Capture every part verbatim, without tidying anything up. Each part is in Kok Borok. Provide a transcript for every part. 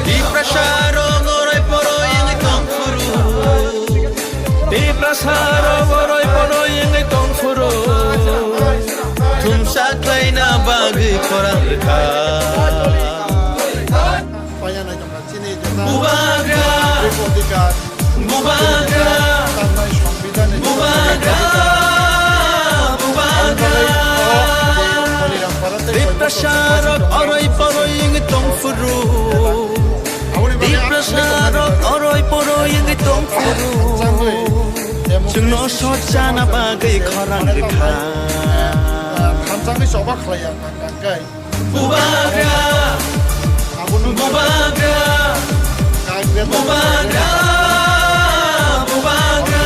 Tiprasa rok oroi poroi wngwi tong phuru. Tiprasa rok oroi poroi wngwi tong phuru. Thumsa khlaina bagwi khorang rwkha. Bubagra. Bubagra. Bubagra. Bubagra. Tiprasa rok oroi poroi wngwi tong phuru. Tiprasa rok oroi poroi wngwi tong phuru. Chwngno sojana bagwi khorang rwkha. Bubagra. Bubagra. Bubagra. Bubagra.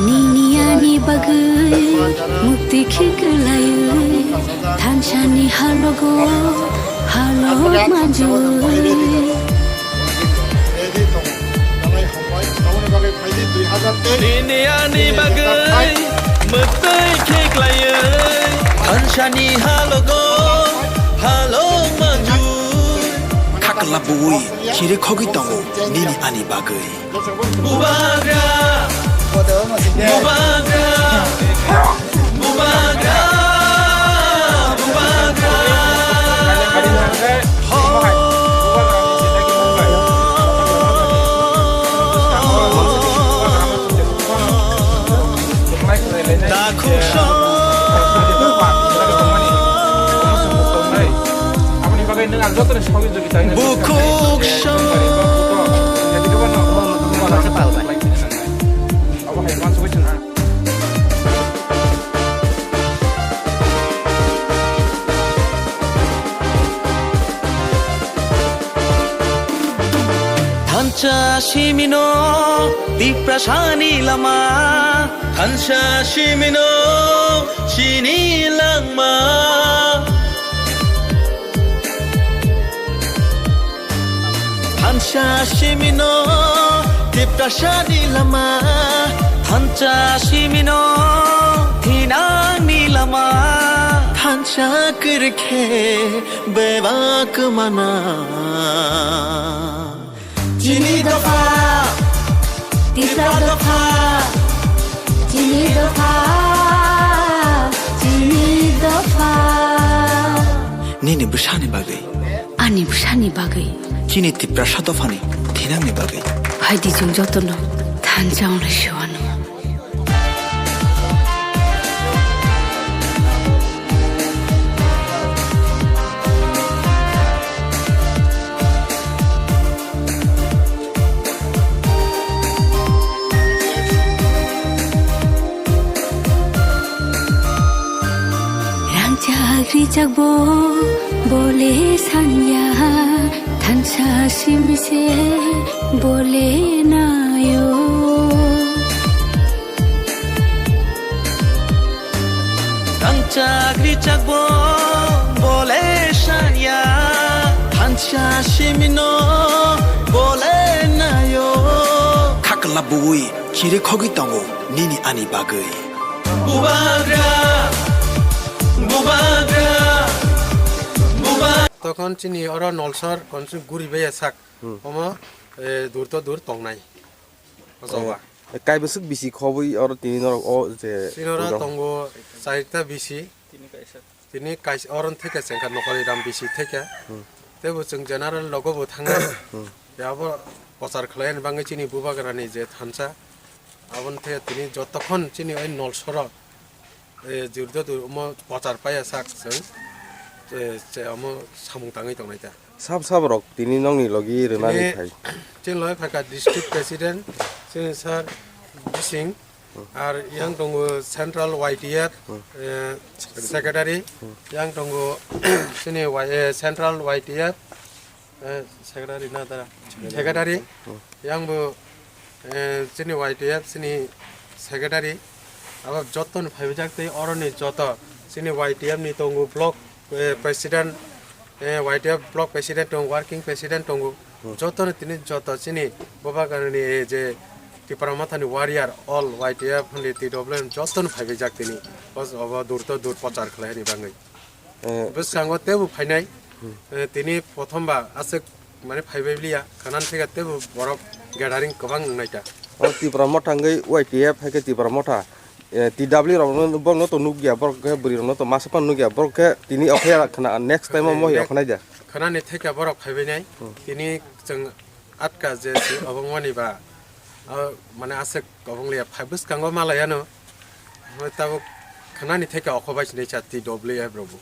Nini ani bagwi mukti khiklaiwi, thansani halogo halok manjui. Nini ani bagwi mukti khiklaiwi, thansani halogo halok manjui. Khakla bui chiri khogwi tongo nini ani bagwi. Bubagra. Bubagra. Bubagra. Bubagra. Takhuk song. Bukhuk song. Thansa simino Tiprasani lama, thansa simino chini langma. Thansa simino Tiprasani lama, thansa simino thinangni lama, thansa kwrwikhe bebak mana. Chini dopha, Tipra dopha, chini dopha, chini dopha. Nini bwsani bagwi. Ani bwsani bagwi. Chini Tiprasa dophani thinangni bagwi. Phaidi chwng jotono thansa wngnai se uanw. Rangchak rijak bo bole sanya, thansa simi se bole nayo. Rangchak rijak bo bole sanya, thansa simino bole nayo. Khakla bui chiri khogwi tongo nini ani bagwi. Bubagra, bubagra, bubagra. Tokhon chini oro nolsor konsu guri baya sak. Hmm. Omo, eh, dur to dur tongnai. O jaga. Oh. Kaibwswk bisi khobwi oro tini norok o je. Chini oro tongo charta bisi. Tini kaisa. Tini kaisa oro theke chengkha nokoli ram bisi theke. Hmm. Tebo chwng general logo bo thangna. Hmm. Yabo prochar khlaini bagwi chini bubagrani je thansa. Aboni theke tini jotokhon chini oi nolsoro. Eh, jurdo dur omo prochar paya sak chwng. eh, che omo samung tangwi tongnai ta. Sab sab rok tini nokni logi rwnani Tini phai. Chini logi phaikha district president, chini sir Bising, ar yang tongo central Y T F, eh, secretary, yang tongo chini Y-, eh, central Y T F, eh, secretary na tara? Secretary. Yang bo, eh, chini Y T F chini secretary. Abo joto ni phaibajak tei oro ni joto chini Y T F ni tongo block, eh, president, eh, Y T F block president tongo, working president tongo. Joto ni tini joto chini boba gana ni, eh, je Tipra Motha ni warrior all Y T F hwnwi T W M joto ni phaibajak tini. Bos obo dur to dur prochar khlai ni bangwi. Eh, bwskango teibo phainai. Eh, tini prothom ba aswk mane phaibai liya, khwnani thika teibo borok gathering kwbang wngnai ta. O Tipra Motha wngwi Y T F hai khe Tipra Motha, eh, T W rok no, borok no to nukya, borok khe bwrwi rok no to masa phano nukya, borok khe tini okhya khna, next time o mo Next khwnai da. Khwnani thika borok phaibai nai. Tini chwng atka je si obong mani ba, o mane aswk obong liya phai bwskango malai ano. Tabuk khwnani thika okho bai sinai cha T W F rok bo.